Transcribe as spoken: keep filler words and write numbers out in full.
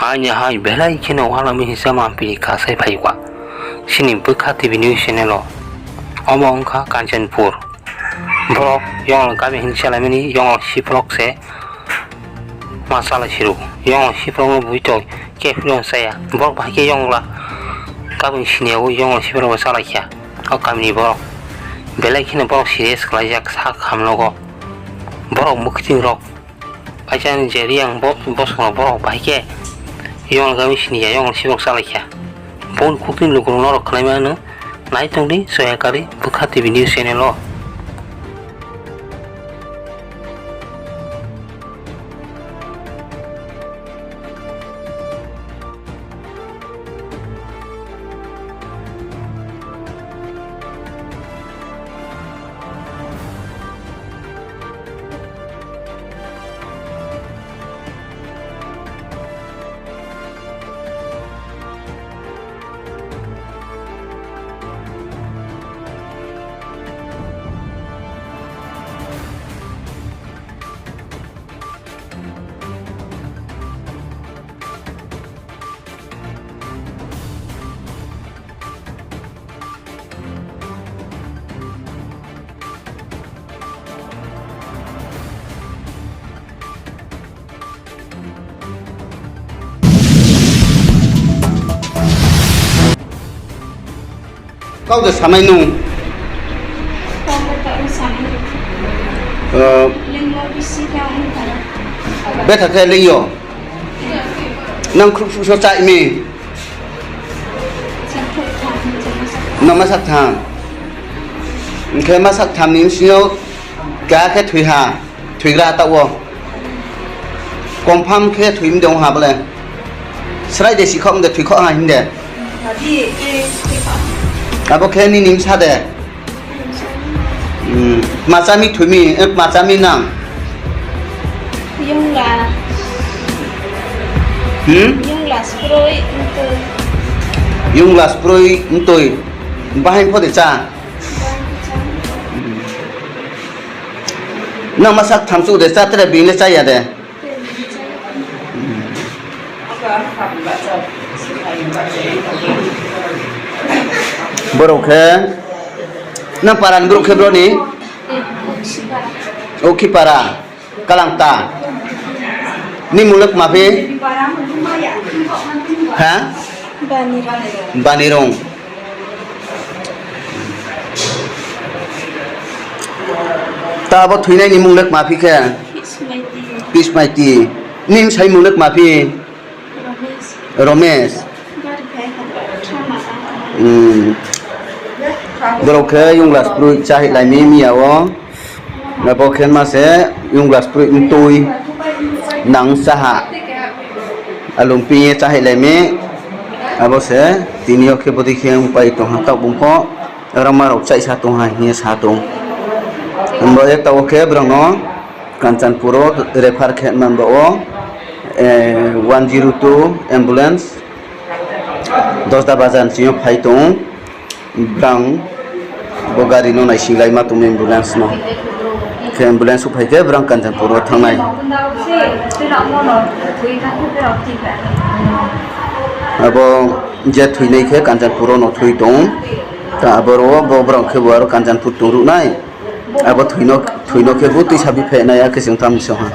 Aini hai belai kheno walami hinsa mampili kasai phaikha. Sini bwkha T V news channel o. Omo wngkha Kanchanpur. Borok yong kami hinsa laimani yong siprok se ma chala siru. Yong siprok no buito ke philong saya. Borok bahai ke yong la kabin sini o yong siprok ba chala kya. O kamini borok belai kheno borok serious khlaijak sak hamlogo. Borok mwkhwtwng rok. Kaisa ni je riyang bo bosong rok borok bahai khe yong gami sini ya yong sibok chalai kha. Bon khukni lukurok norok khlai mano nai tongdi Soyakari bwkha T V news channel o. Kau de sanai nung. Kau de sanai. Eh, lenglo bisi kha hwn kha. Betha khe lengyo. Nang khrup khrup so chai mi. No masak tham. Hwnkhe masak tham ni bisingo kha khe thwi ha. Thwigra ta o. Confirm khe thwi mde wng ha bole. Srai de sikhok mde thwi khok ha hinde. Abo khe nini msa de. Hmm, machami thwimi, eh, machami nang. Yungla. Hmm? Yungla sproi mtoi. Yungla sproi mtoi. Bahai pho de cha. Bahai pho cha. Hmm. Nang masak thamsu de cha tere bini cha ya de. Borok khe, nang paran borok khe broni? Okhi para, Kalangta. Ni muluk mapi? Ha? Bani. Banirung. Ta abo thwinaini mung lek mapi khe? Pismaiti. Pismaiti. Ning sai mung lek mapi? Romesh. Romesh. Gari phai kha, thama ta. Hmm. Borok khe yunglas broi chahi laimi miya o. Abo khe ma se yunglas pui mtui nang saha alung pingye chahai laimi abo se tini o khe bwtwi khe wng pai tongha tok bumkho oro ma rok chaisa tongha hiye sa tong. Bo ekta o khe borok no Kanchanpur o refer khe man bo o, eh, one zero two ambulance Dosda bazar ni simi phai tong. Brang bo gari no naising lai ma tong ambulance no. Khe ambulance phai khe brang Kanchanpur o thangnai. Abo je thwinai khe Kanchanpur o no thwi tong. Ta abo ro bo brang khe bo aro Kanchanpur tong ruknai. Abo thwino, thwino khe bo twisa bi phainai a khe chwng tam song ha.